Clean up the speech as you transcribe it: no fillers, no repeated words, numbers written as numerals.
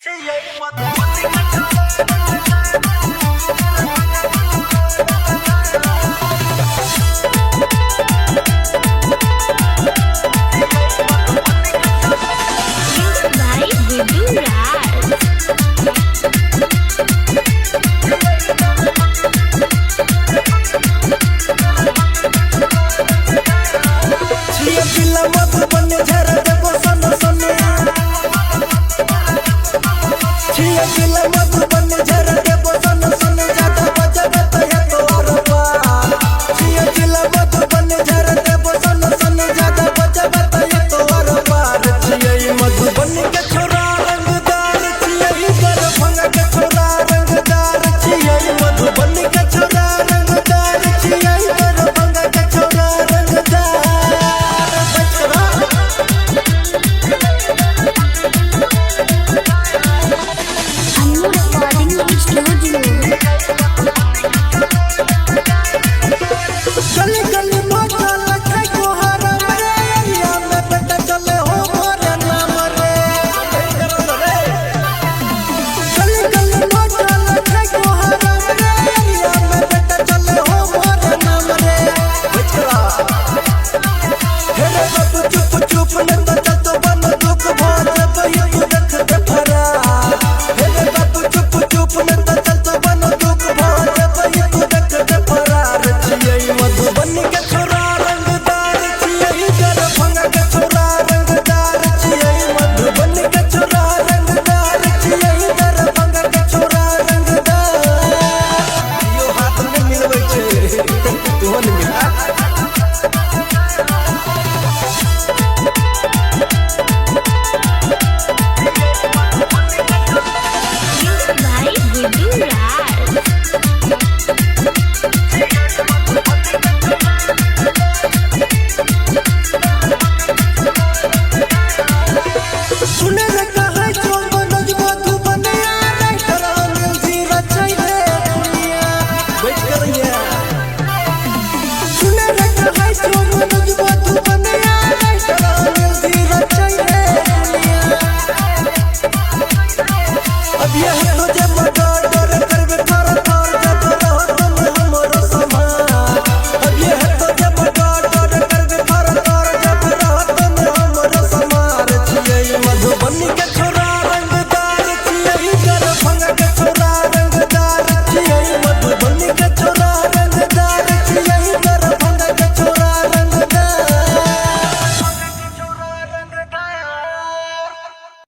Music by Gudu Raj. छिया पिला मधुबन झर देबो सन सन। छिया पिला मधुबन झर देबो सन सन, ज्यादा बजब त हे तोर पार। छिया पिला मधुबन झर देबो सन सन, ज्यादा बजब त हे तोर पार। छिया ई मधुबन के छोरा रंगदार, छिया ई दरभंगा के छोरा रंगदार। छिया ई मधुबन के छोरा रंगदार, छिया ई दरभंगा के छोरा रंगदार। Bachra Annu Recording Studio. गली गली मोटल छै कोहरा रे, एरिया में बेटा चले हो मोरे नाम रे। गली गली मोटल छै कोहरा रे, एरिया में बेटा चले हो मोरे नाम रे। बचरा हे रे बाबू चुप चुप न तो चल तो बन दुख भाजब ये तू देख दे फरा। हे रे बाबू चुप चुप न तो चल तो बन दुख भाजब ये तू देख दे फरार। छियै मधुबन के छोरा रंगदार, छियै दरभंगा के छोरा रंगदार। छियै मधुबन के छोरा रंगदार, छियै दरभंगा के छोरा रंगदार। यो हाथ में मिलबै छै तोहन मिला। Music by Gudu Raj. सुने रे कहै छौ